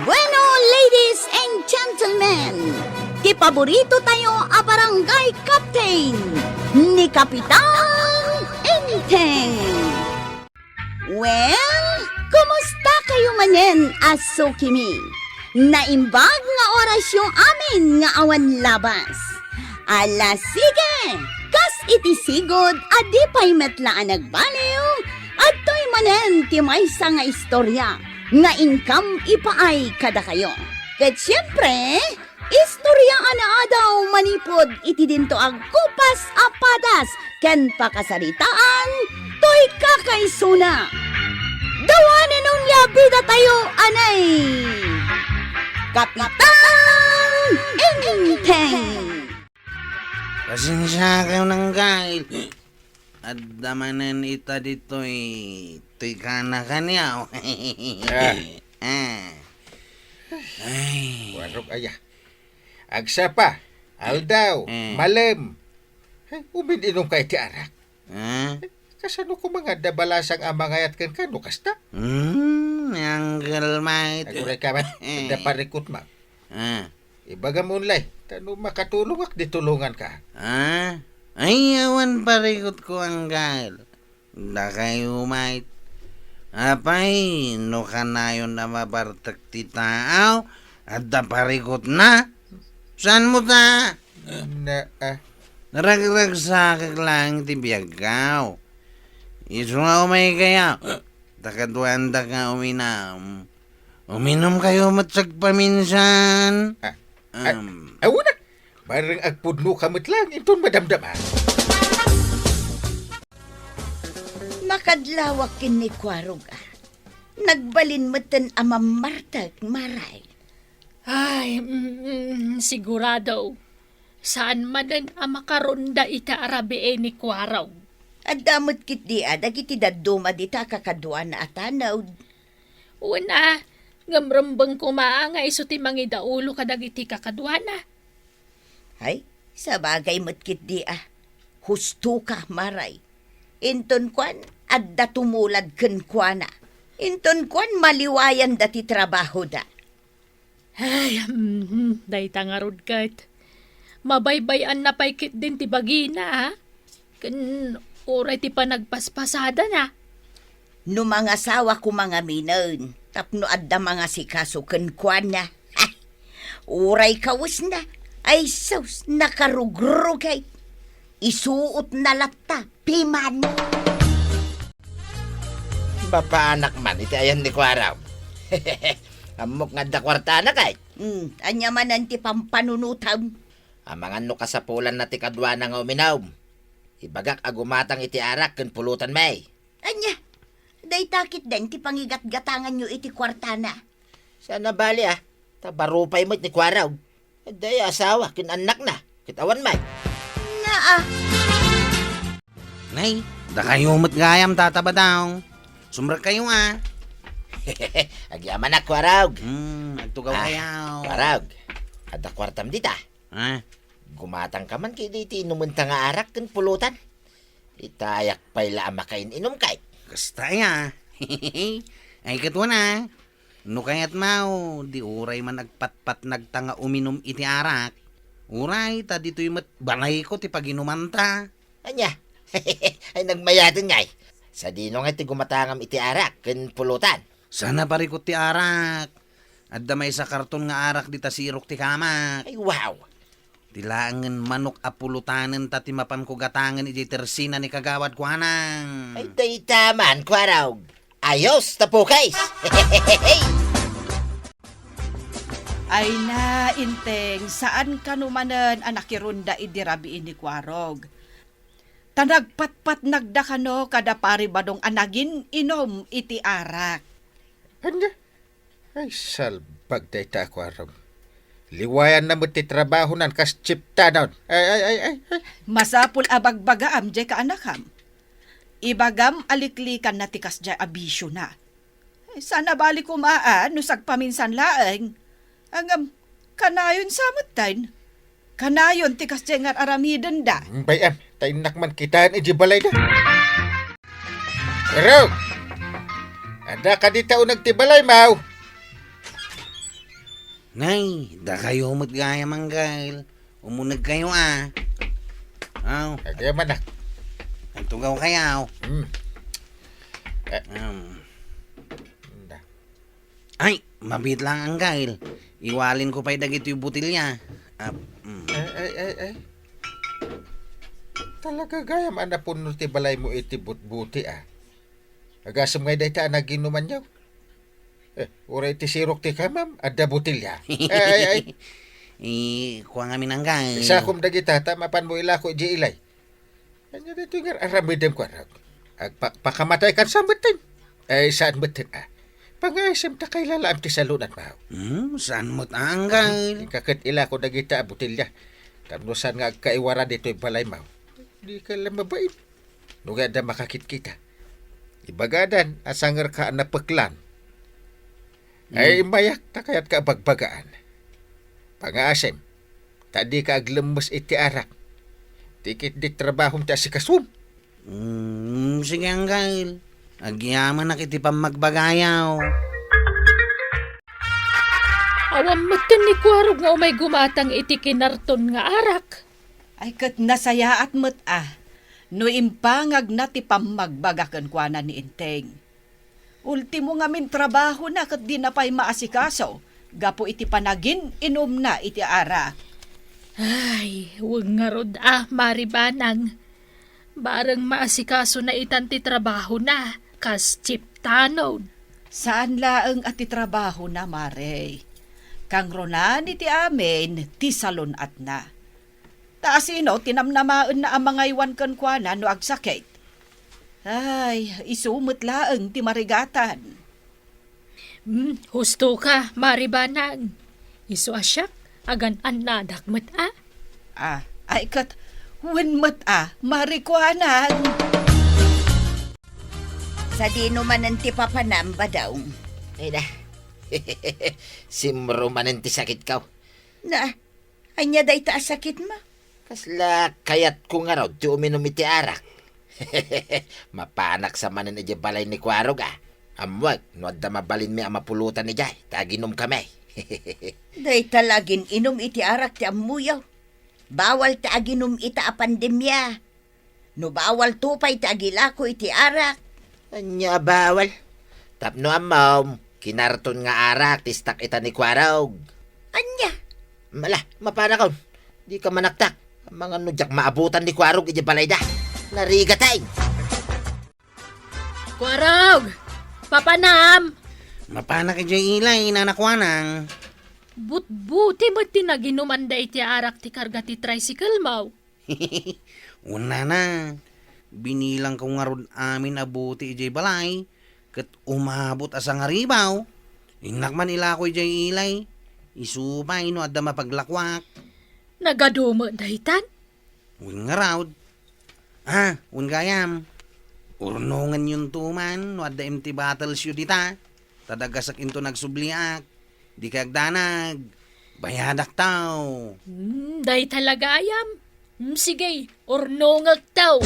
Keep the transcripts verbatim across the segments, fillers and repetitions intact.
Bueno, ladies and gentlemen, ti paborito tayo a barangay captain, ni Kapitan Enteng. Well, kumusta kayo manen a sukimi? Naimbag nga orasyo amin nga awan labas. Ala, sige! Kas iti sigud a di pay met la a nagbaliw, adtoy manen ti maysa nga istorya nga inkam ipaay kadakayo. Ket siempre, istorya a naadaw manipud iti dinto a gupas a padas ken pakasaritaan toy kakaisuna. Dawanen unay a bida tayo, anay! Kapitan Enteng! Pasensiakayo, Anggail. Adda manen ita ditoy, toy kana kaniaw. Ah. Ah. Ay. Warok aya. Agsapa, aldaw, Eh. malem. Ay, umin-inom ka iti arak. Ah? Kasano koma nga adda balasang a mangayat kenka no kasta? Hmm, ni Uncle Mike. Aguray ka man, Eh. adda parikutmak. Ah. Ibagam unay, ta no makatulongak di tulonganka. Ah? Ay, awan parikutko, Uncle. Dakayo, Mike. Apay, no kanayon a mabartek ti taaw, adda parikutna? Saanmo ta? Na, ah. Naragragsakek laeng ti biagko. Isu nga umaykayo, ta kaduaandaka uminum. Uminumkayo met sagpaminsan. Ah, ah, Am. Awan a. Bareng agpudnoka met laeng inton madamdama. Makadlawak ken ni Kuarog, a. Nagbalin metten a mammartek, Maray. Ay, mm, mm, sigurado. Saan manen a makarunda iti arabii ni Kuarog. Adda met ketdi a dagiti dadduma dita a kakaduana a tanod. Wen a, ngem rumbeng koma a nga isu ti mangidaulo kadagiti kakaduana. Ay, sabagay met ketdi a. Hustoka, Maray. Inton kuan, adda tumulad kenkuana. Inton kuan, maliwayanda ti trabahoda. Ay, mhm, dayta ngarud ket. Mabaybay-anna pay ketdin ti bagina, a? Ken uray ti panagpaspasadana. No mangasawa koma ngaminen, tapno adda mangasikaso kenkuana. Ay, uray kawesna, ay sus, nakarugrugay. Isuotna latta, piman. Mapaanak man iti ayan ni Kuarog. Ammok nga adda kuartana kay. Hmm, ania manen ti pampanunotam? Amangan no kasapulanna ti kaduana nga uminum. Ibagak a gumatang iti arak ken pulotan, may. Ania? Dayta ketdin ti pangigatgatanganyo iti kuartana. Saan a bali, a. Ta baro pay met ni Kuarog. Adda asawa ken annakna. Ket awan may. Naa. Nay, dakayo met gayam, Tata Badong. Sumrekkayo, a. Agyamanak, Kuarog. Hmm, agtugaw Ah, kayo. Kuarog. Adda kuartam dita. Ah. Gumatangka man ketdi iti inumenta nga arak ken pulotan. Itayak pay la a makain-inum kay. Kasta aya. Ay, ket wen a. No kayatmo, di uray man agpatpatnagta nga uminum iti arak. Uray, ta ditoy met balayko ti paginumanta. Ania? Ay, nagmayaten ngay. Sadino ngay ti gumatangam iti arak ken pulotan? Saan a parikut ti arak. Adda maysa karton nga arak dita sirok ti kamak. Ay, wow! Ti laengen manok a pulotanen ta ti mapanko gatangen idiay tersina ni Kagawad Kuanang. Ay, dayta man, Kuarog. Ayos, tapukis! Ay na, Inteng, saan kano manen a nakirunda idi rabii ni Kuarog. Ta nagpatpatnagda kano kada Pari Badong a nagin-inum iti arak. Ania? Ay, salbag dayta a Kuarog. Liwayanna met ti trabahonan kas chieftanon. Ay, ay, ay, ay, ay. Masapul a bagbagaam diay kaanakam. Ibagam a liklikanna ti kasdiay a bisiona. Ay, saan a bali koma a no sagpaminsan laeng. Ngem, kanayon sa metten. Kanayon ti kasdiay nga ar-aramidenda. Bay-am, ta innak man kitaen idiay balayda. Pero, adda kadi ta uneg ti balaymo? Nay, dakayo met gayam, Anggail. Umunegkayo a. Aw. Ay, kaya man, ah. Agtugaw kayo. Hmm. Eh. Um. Ay, mabiit lang, Anggail. Iwalinko pay dagitoy botelya. Ah, mm. Ay, ay, ay, ay. Talaga gayam a napunno ti balaymo iti butbuti, ah. Agasem ngay dayta a naginumanyo. Eh, uray ti sirok ti kamam, adda botelya. Ay, ay, ay. Eh, kua ngamin, Anggail. Isakom dagita, ta mapanmo ilako idiay ilay. Ania daytoy nga ar-aramidem, Kuarog? Agpakpakamatay kan sa metten. Ay, saan metten, ah. Pangasem ta kailalaam ti salunat, Mao. Hmm, saan met, Anggail? Ika ket ilako dagita a botelya. Tapno saan nga agkaiwara ditoy balay, Mao. Di ka la mabain. No kaya adda makakitkita. Ibagadan a sangerka a napeklan. Ay, hmm. Immayak ta kayatka a bagbagaan. Pangasem, ta dika aglemmes iti arak. Ti ketdi trabahom ti asikasom. Mm, sige, Anggail. Agyamanak iti pammagbagayo. Awan metten ni Kuarog nga umay gumatang iti kinarton nga arak. Ay, ket nasayaat met a no impangagna ti pammagbaga kenkuana ni Enteng. Ultimo ngamin trabahona ket dina pay maasikaso gapu iti panagin-inumna iti arak. Ay, wen ngarud a, Mari Banang. Bareng maasikasona itan ti trabahona, kas chief tanod. Saan laeng a ti trabahona, Mare. Kangrunaan iti amin ti salun-atna. Ta asino ti namnamaenna a mangaywan kenkuana no agsakit? Ay, isu met laeng ti marigatan. Hmm, husto ka, Mari Banang. Isu a siak, agan-annadak met a. Ah, ay ket, wen met a, Mari Kuanang. Sadino manen ti papanam, Badong? Ay na, simro manen ti sakitko. Na, Ania dayta a sakitmo? Kasla kayatko ngarud ti uminum iti arak. Mapanak sa manen idiay balay ni Kuarog a. Ammoek no adda mabalinmi a mapulotan idiay, ta aginumkami. Dayta la agin-inum iti arak ti ammoyo. Bawal ti aginum ita a pandemia. No bawalto pay ti agilako iti arak. Ania a bawal? Tapno ammom, kinarton nga arak ti istak ita ni Kuarog. Ania? Mala, mapanakon. Dika manaktak. Amangan no diak maabutan ni Kuarog idiay balayda. Narigateng! Kuarog! Papanam! Mapanak idiay ilay, Nana Kuanang. Butbuti met ti naginumanda iti arak ti karga ti tricycle-mo. Wen, Nana, binilangko ngarud amin a buti idiay balay, ket umabot a sangaribu. Innak man ilako idiay ilay. Isu pay no adda mapaglakuak. Nagadu met daytan? Wen ngarud. Ah, wen gayam. Urnongenyonto man no adda empty bottles-yo dita. Ta dagasek inton agsubliak. Dika agdanag. Bayadakto. Hmm, dayta la gayam. Hmm, sige, urnongekto.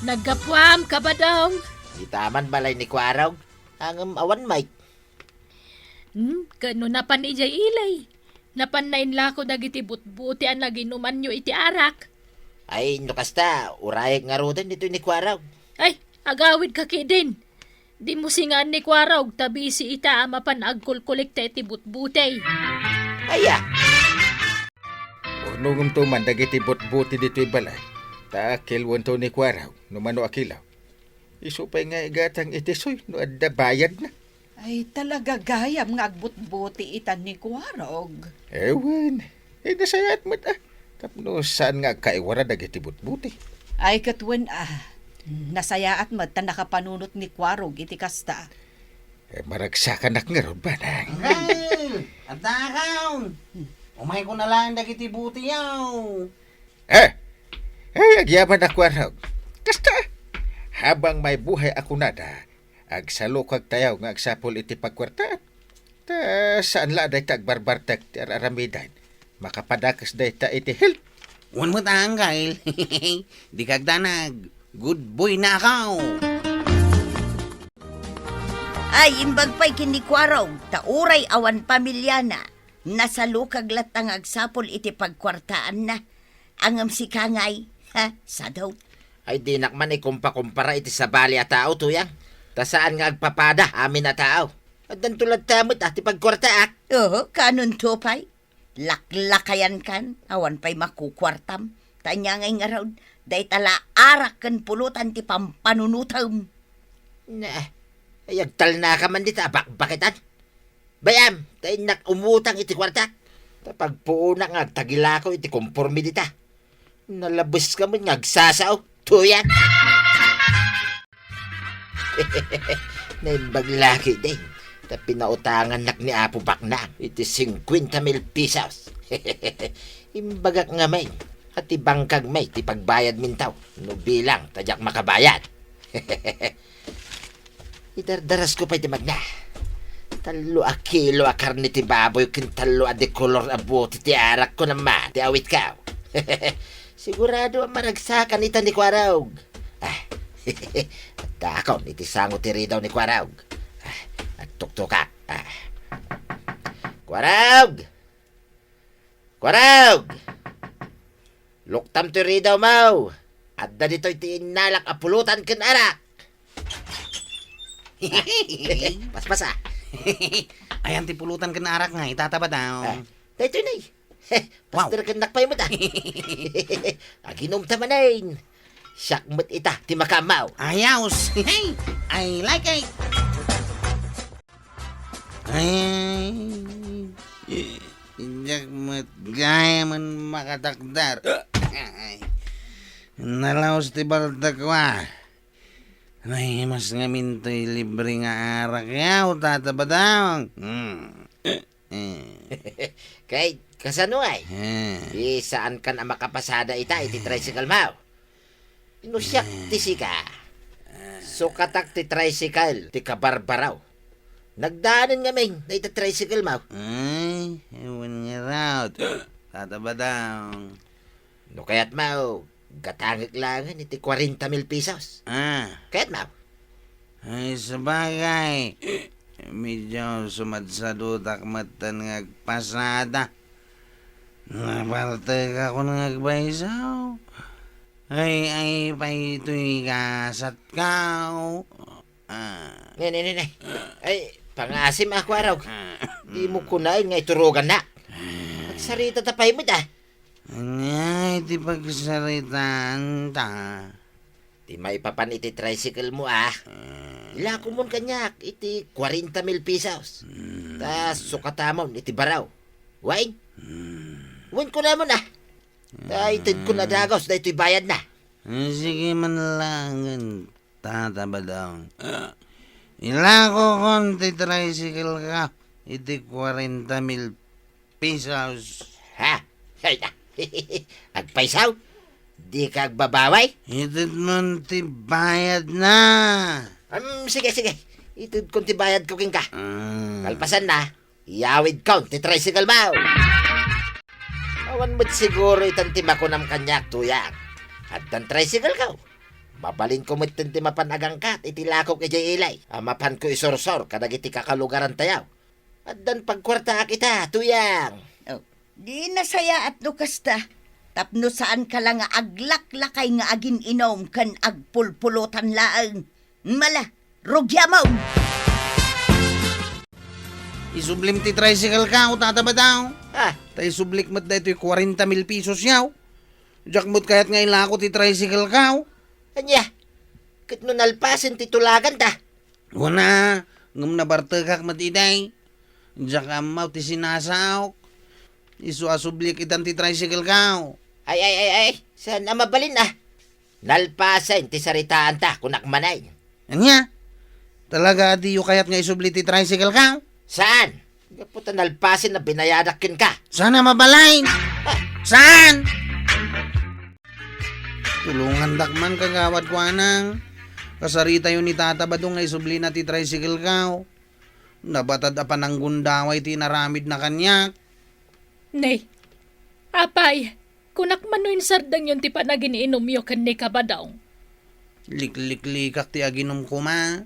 Naggapuam, Kabadong. Dita man balay ni Kuarog. Ngem awan mic. Hmm, ket no napan idiay ilay. Napanna inlako dagiti butbuti a naginumanyo iti arak. Ay, no kasta, urayek ngaruden ditoy ni Kuarog. Ay, agawidka ketdin. Dimo singaan ni Kuarog ta bisi ita a mapan agkolkolekta iti butbuti. Aya! Urnongemto man dagiti butbuti ditoy balay. Ta kilwento ni Kuarog no mano a kilaw. Isu pay nga igatang iti soy no adda bayadna. Ay, talaga gayam nga agbutbuti ita ni Kuarog. Ewen, eh, nasayaat met, ah. Tapno saan nga agkaiwara dagiti butbuti. Ay, ket wen, ah. Nasayaat met ta nakapanunot ni Kuarog iti kasta. Eh, maragsakanak ngarud, Banang. Anggail! Adda akon! Umayko na laeng dagiti butiyo! Eh! Eh, agyaman a Kuarog. Kasta, habang may buhay a kunada, agsalukagtayo nga agsapul iti pagkuartaan. Ta saan la a dayta agbarbartek ti ar-aramiden. Makapadakes dayta iti health. Wen met, Anggail. Dika agdanag. Good boy na ako. Ay, imbag pay ken ni Kuarog, ta uray awan pamiliana, nasalukag latta nga agsapul iti pagkuartaanna. Ngem sika ngay, ha, Sadot? Ay, dinak man ikumpakumpara iti sabali a tao, Tuyang. Ta saan nga agpapada amin a tao. Addanto latta met a ti pagkuartaak. Oho, kanonto pay. Laklakayankan, awan pay makukuartam. Ta ania ngay ngarud, dayta la arak ken pulutan ti pampanunotem. Ne, ay agtalnaka man dita a bakbakitan. Bay-am, ta innak umutang iti kuartak. Ta pagpuonak nga agtagilako iti komporme dita. Nalabeska met nga agsasao, Tuyang. Naimbag la ketdin, ta pinautangannak ni Apo Baknang iti singkuenta mil pesos. Imbagak ngamin, a ti bangkagmi ti pagbayadminto, no bilang ta diak makabayad. Idardarasko pay ti magna. Tallo a kilo a karne ti baboy ken tallo a de kolor a bote ti arak, kunam man ti awitko. Sigurado a maragsakan ita ni Kuarog. Ah, addakon iti sango ti ridaw ni Kuarog. Ah, agtuktokak. Ah. Kuarog! Kuarog! Luktam toy ridawmo! Adda ditoy ti innalak a pulutan ken arak. Paspasa. Ayan ti pulutan ken arak nga, itatabaw. Ah, daytoy, nay. Wow. Paster ken nakpay mo ta. Aginum ta manen. Siak met ita ti makaammo. Ayos. I like it. Ay, diak met gayam makatakder. Ay, nalaos ti bartekko, a. Nahimas ngamin toy libre nga arak, yaw, Tata Badong. Hmm. Eh. Kay, kasano ay? Eh. Di saankan a makapasada ita iti tricycle mo. No siak ti sika, sukatak ti tricycle ti kabarbaraw. Nagdaanen ngamin dayta tricycle mo. Ay, awan ngarud. Tata Badong. No kayatmo, gatangek laengen iti kuarenta mil pesos. Ah. Kayatmo? Ay, sabagay. Medyo sumadsadutak metten nga agpasada. Nabartekakon nga agpayso. Ay, ay, pay toy gasatko. Ah. Ne, ne, ne, ne. Ay, pangasim a, Kuarog. Ah. Dimo kunaen nga iturogannak. Ah. Agsaritata pay met, a. Ania ti pagsaritaanta? Ti maipapan iti tricycle mo, a. Ah. Ilakomon kaniak iti kuarenta mil pesos. Hmm. Ta sukatamon iti baro. Wen? Hmm. Wen kunamon, a. Ta itedkon a dagus daytoy bayadna. Ah, sige man laengen, Tata Badong. Ah, ilakokon ti tricycle-ko iti kuarenta mil pesos. Ha? Ay, agpayso? Dika agbabawi? Itedmon ti bayadna. Am, sige, sige. Itedkon ti bayadko kenka. Ah. Kalpasanna, iyawidkon ti tricycle mo. Awan met siguro itan ti makunam kaniak, Tuyang. Addan tricycle-ko. Mabalinko metten ti mapan agangkat iti lakok idiay ili a mapanko isursor kadagiti kakalugarantayo. Addan pagkuartaak ita, Tuyang. Oh, di nasayaat no kasta. Tapno saanka la nga aglaklakay nga agin-inum ken agpulpulutan laeng. Mala, rugiamon! Isublim ti tricycle-ko, Tata Badong. Ah. Ta isublik met daytoy kuarenta mil pesos yaw. Diak met kayat nga ilako ti tricycle-ko. Ania? Ket no nalpasen ti tulaganta? Wen a, ngem nabartekak met idi. Diak ammo ti sinasaok. Isu a sublik itan ti tricycle-ko. Ay, ay, ay, ay. Saan a mabalin a? Nalpasen ti saritaanta, kunak manen. Ania? Talaga a diyo kayat nga isubli ti tricycle-ko? Saan? Gapu ta nalpasen a binayadak kenka. Saan a mabalin? Ah. Saan? Tulongandak man, kagawad, kuanang. Kasaritayo ni Tata Badong nga isublina ti tricycle-ko. Nabatad a pananggundaway ti inaramidna kaniak. Nay, apay, kunak man no insardengyon ti panagin-inumyo ken ni Kabadong. Likliklikak ti aginum koma.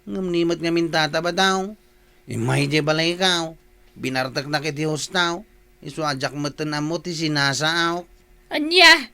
Ngem ni met ngamin, Tata Badong, immay diay balaykaw. Binarteknak iti husto. Isu a diak metten ammo ti sinasaok. Ania?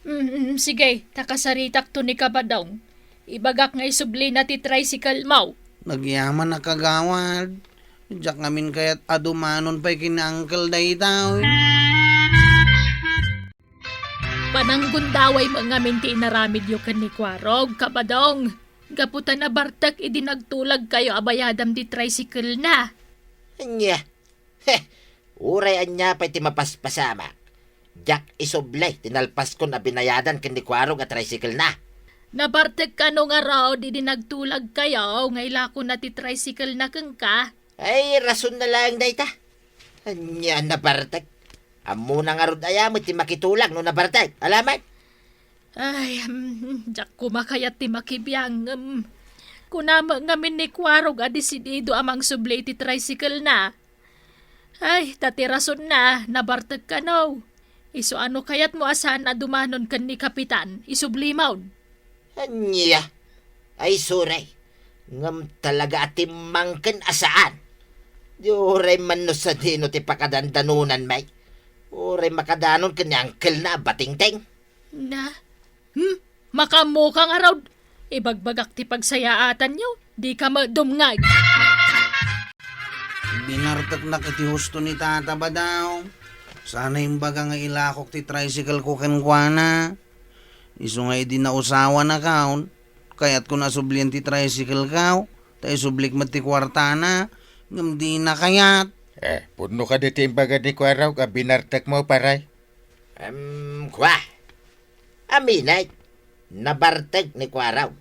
Mm, mm, sige, ta kasaritakto ni Kabadong. Ibagak nga isublina ti tricycle mo. Nagyaman a kagawad. Diak ngamin kayat a dumanon pay ken ni Uncle daytoy. Pananggundaway met ngamin ti inaramidyo ken ni Kuarog, Kabadong. Gapu ta nabartek idi nagtulagkayo a bayadam ti tricycle na. Ania? Heh, uray ania pay ti mapaspasamak. Diak isubli ti nalpaskon a binayadan ken ni Kuarog a tricycle na. Nabartek kano ngarud idi nagtulagkayo nga ilakona ti tricycle na kenka? Ay, rason na laeng dayta. Ania a nabartek? Ammona ngarud aya met ti makitulag no nabartek? Alaman? Ay, mm, diak koma kayat ti makibiang, em. Kuna met ngamin ni Kuarog a desidido a mangsubli iti tricycle na. Ay, ta ti rason na, nabartek kano. Isu a no kayatmo a saan a dumanon ken ni Kapitan, isublimon. Ania? Ay, sorry. Ngem talaga a timmangken a saan. Di uray man no sadino ti pakadandanonanmi. Uray makadanon ken ni Uncle na a batingting. Na? Hmm? Makaammoka ngarud. Ibagbagak ti pagsayaatanyo. Dika met dumngeg. Binarteknak iti husto ni Tata Badong. Saan a imbaga nga ilakok ti tricycle ko kenkuana. Isu nga idi nausawanakon, kayatko a sublian ti tricycle ko, ta isublik met ti kuartana, ngem dina kayat. Eh, pudno kadi ti imbaga ni Kuarog a binartekmo, pare? Em, kua. Aminek, nabartek ni Kuarog.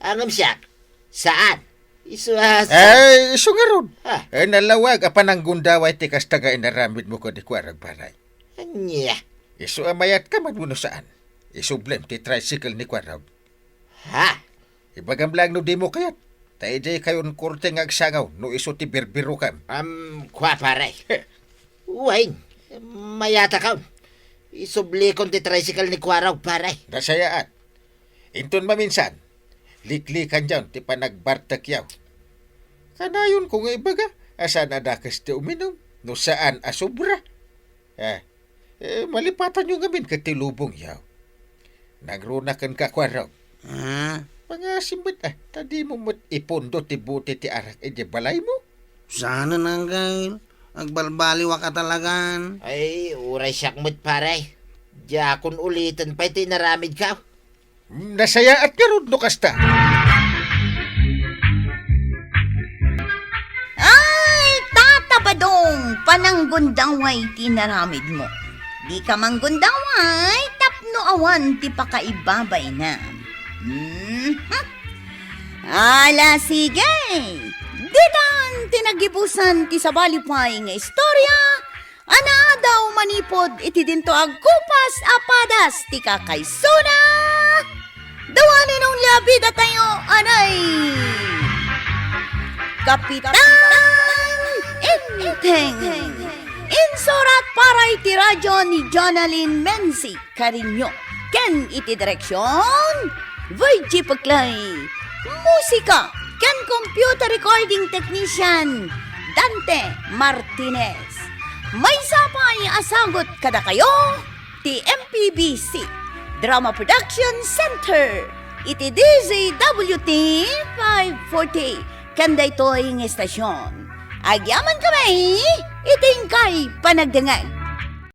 Ngem siak, saan. Isu a sa- Eh, isu ngarud. Ah. Eh, nalawag a pananggundaway ti kasta nga inaramidmo ken ni Kuarog, pare. Ania? Isu a mayat ka man wenno saan. Isublem ti tricycle ni Kuarog. Ha? Ibagam laeng no dimo kayat. Ta idiay kayon korte nga agsangaw no isu ti birbirokam. Am, kua, pare. Wen, mayatakon. Isublikon ti tricycle ni Kuarog, pare. Nasayaat. Inton maminsan, liklikanyon ti panagbartekyo. Kanayonko nga ibaga, a saan a dakes ti uminum, no saan a sobra. Eh, eh, malipatanyo ngamin ket ti lubongyo. Nangruna kenka, Kuarog. Ah? Pangasim met, ah, ta dimo met ipundo ti bote ti arak idiay balaymo. Saan, Uncle. Agbalbaliwak a talagan. Ay, uray siak met, pare. Diakon uliten pay ti inaramidko. Nasayaat ngarud no kasta. Ay, Tata Badong, pananggundaway ti inaramidmo. Dika manggundaway tapno awan ti pakaibabainam. Mhm. Ala, sige. Ditan ti naggibusan ti sabali pay nga istorya a naadaw manipud iti dinto a gupas a padas ti kakaisuna. Dua ni Nong Liabidatayo, anay! Kapitan Enteng. Insurat para iti radyo ni Jonalyn Menzi Carino ken iti direksion, Virgie Peclay. Musika ken computer recording technician, Dante Martinez. Maysa pay a sagut kadakayo ti M P B C Drama Production Center iti D Z W T five forty ken daytoy nga estasion. Agyamankami iti inkay panagdengngeg.